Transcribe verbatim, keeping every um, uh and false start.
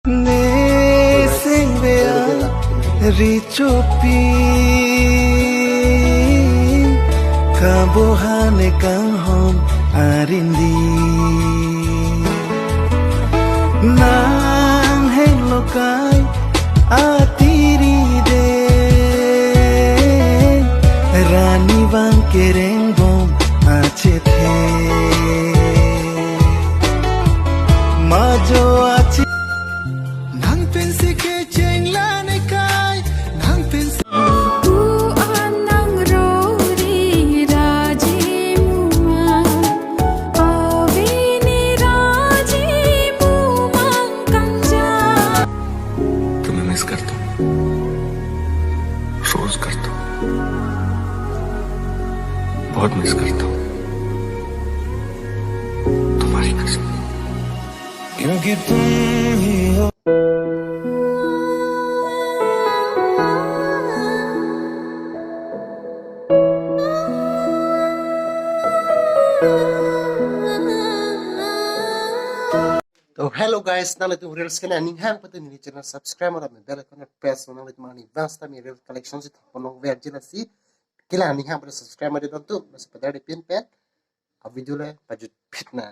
Ne sengvea richopi kabohane kanghon arindi. Nang henglokai atiri de rani vang kerengbom achethe. Majo achi nang pensi kecheng lane kai, nang pensi. Ku anang rori raji muma, avini raji muma kangja. तुम्हें मिस करता हूँ, रोज करता हूँ, बहुत मिस करता हूँ तुम्हारी कसम। क्योंकि तुम ही हो। To hello guys, nanglitum reels kena ninghang pute neli channel subscribe ra me bell icon press nanglitum ani vangsta me reel collection si thapon nong verji lasi. Kila ninghang pute subscribe ma de don tu, mas padar de pin pen. A video le pajut phit na.